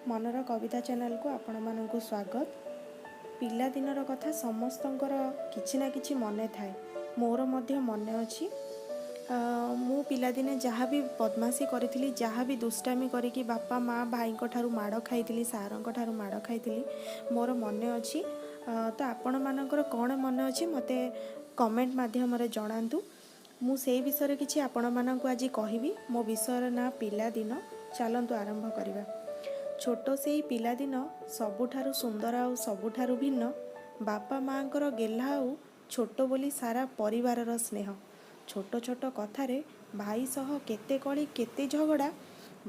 ମନର କବିତା ଚ୍ୟାନେଲକୁ ଆପଣମାନଙ୍କୁ ସ୍ୱାଗତ। ପିଲାଦିନର କଥା ସମସ୍ତଙ୍କର କିଛି ନା କିଛି ମନେ ଥାଏ। ମୋର ମଧ୍ୟ ମନେ ଅଛି। ମୁଁ ପିଲାଦିନେ ଯାହା ବି ବଦମାସି କରିଥିଲି, ଯାହା ବି ଦୁଷ୍ଟାମି କରିକି ବାପା, ମା, ଭାଇଙ୍କ ଠାରୁ ମାଡ଼ ଖାଇଥିଲି, ସାରଙ୍କ ଠାରୁ ମାଡ଼ ଖାଇଥିଲି, ମୋର ମନେ ଅଛି। ତ ଆପଣମାନଙ୍କର କ'ଣ ମନେ ଅଛି, ମୋତେ କମେଣ୍ଟ ମାଧ୍ୟମରେ ଜଣାନ୍ତୁ। ମୁଁ ସେଇ ବିଷୟରେ କିଛି ଆପଣମାନଙ୍କୁ ଆଜି କହିବି। ମୋ ବିଷୟର ନାଁ ପିଲାଦିନ। ଚାଲନ୍ତୁ ଆରମ୍ଭ କରିବା। ଛୋଟ ସେଇ ପିଲାଦିନ ସବୁଠାରୁ ସୁନ୍ଦର ଆଉ ସବୁଠାରୁ ଭିନ୍ନ। ବାପା ମାଆଙ୍କର ଗେହ୍ଲା ଆଉ ଛୋଟ ବୋଲି ସାରା ପରିବାରର ସ୍ନେହ। ଛୋଟ ଛୋଟ କଥାରେ ଭାଇ ସହ କେତେ କଳି, କେତେ ଝଗଡ଼ା।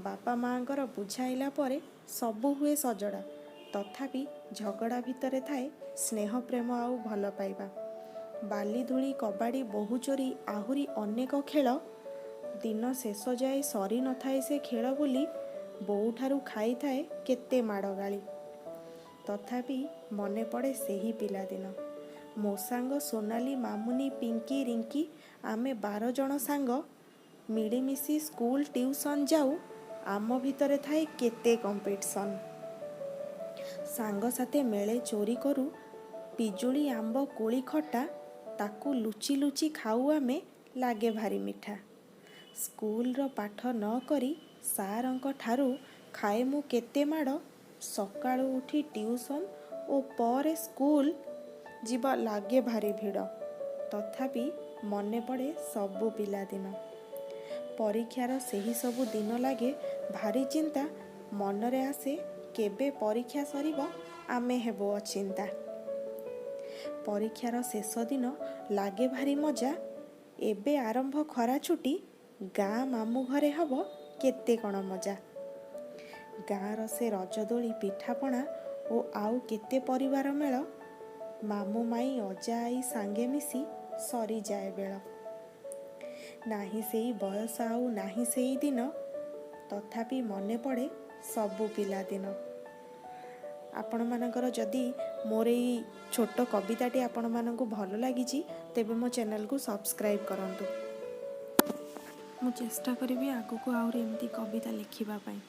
ବାପା ମାଆଙ୍କର ବୁଝାଇଲା ପରେ ସବୁ ହୁଏ ସଜଡ଼ା। ତଥାପି ଝଗଡ଼ା ଭିତରେ ଥାଏ ସ୍ନେହ, ପ୍ରେମ ଆଉ ଭଲ ପାଇବା। ବାଲି, ଧୂଳି, କବାଡ଼ି, ବୋହୁ ଚୋରି, ଆହୁରି ଅନେକ ଖେଳ। ଦିନ ଶେଷ ଯାଏ ସରି ନଥାଏ ସେ ଖେଳ ବୋଲି ବୋଉଠାରୁ ଖାଇଥାଏ କେତେ ମାଡ଼ ଗାଳି। ତଥାପି ମନେ ପଡ଼େ ସେହି ପିଲାଦିନ। ମୋ ସାଙ୍ଗ ସୋନାଲି, ମାମୁନି, ପିଙ୍କି, ରିଙ୍କି, ଆମେ 12 ଜଣ ସାଙ୍ଗ ମିଳିମିଶି ସ୍କୁଲ, ଟ୍ୟୁସନ୍ ଯାଉ। ଆମ ଭିତରେ ଥାଏ କେତେ କମ୍ପିଟିସନ୍। ସାଙ୍ଗସାଥେ ମେଳେ ଚୋରି କରୁ ପିଜୁଳି, ଆମ୍ବ, କୋଳି ଖଟା। ତାକୁ ଲୁଚି ଲୁଚି ଖାଉ ଆମେ, ଲାଗେ ଭାରି ମିଠା। ସ୍କୁଲର ପାଠ ନ କରି ସାରଙ୍କ ଠାରୁ ଖାଏ ମୁଁ କେତେ ମାଡ଼। ସକାଳୁ ଉଠି ଟ୍ୟୁସନ୍ ଓ ପରେ ସ୍କୁଲ ଯିବା ଲାଗେ ଭାରି ଭିଡ଼। ତଥାପି ମନେ ପଡ଼େ ସବୁ ପିଲାଦିନ। ପରୀକ୍ଷାର ସେହି ସବୁ ଦିନ ଲାଗେ ଭାରି ଚିନ୍ତା। ମନରେ ଆସେ କେବେ ପରୀକ୍ଷା ସରିବ, ଆମେ ହେବୁ ଅଚିନ୍ତା। ପରୀକ୍ଷାର ଶେଷ ଦିନ ଲାଗେ ଭାରି ମଜା। ଏବେ ଆରମ୍ଭ ଖରା ଛୁଟି, ଗାଁ ମାମୁଁ ଘରେ ହବ କେତେ କ'ଣ ମଜା। ଗାଁର ସେ ରଜଦୋଳି, ପିଠାପଣା ଓ ଆଉ କେତେ ପରିବାର ମେଳ। ମାମୁଁ, ମାଇଁ, ଅଜା, ଆଈ ସାଙ୍ଗେ ମିଶି ସରିଯାଏ ବେଳ। ନାହିଁ ସେଇ ବୟସ ଆଉ ନାହିଁ ସେଇ ଦିନ। ତଥାପି ମନେ ପଡ଼େ ସବୁ ପିଲାଦିନ। ଆପଣମାନଙ୍କର ଯଦି ମୋର ଏଇ ଛୋଟ କବିତାଟି ଆପଣମାନଙ୍କୁ ଭଲ ଲାଗିଛି, ତେବେ ମୋ ଚ୍ୟାନେଲକୁ ସବସ୍କ୍ରାଇବ୍ କରନ୍ତୁ। ମୁଁ ଚେଷ୍ଟା କରିବି ଆଗକୁ ଆହୁରି ଏମିତି କବିତା ଲେଖିବା ପାଇଁ।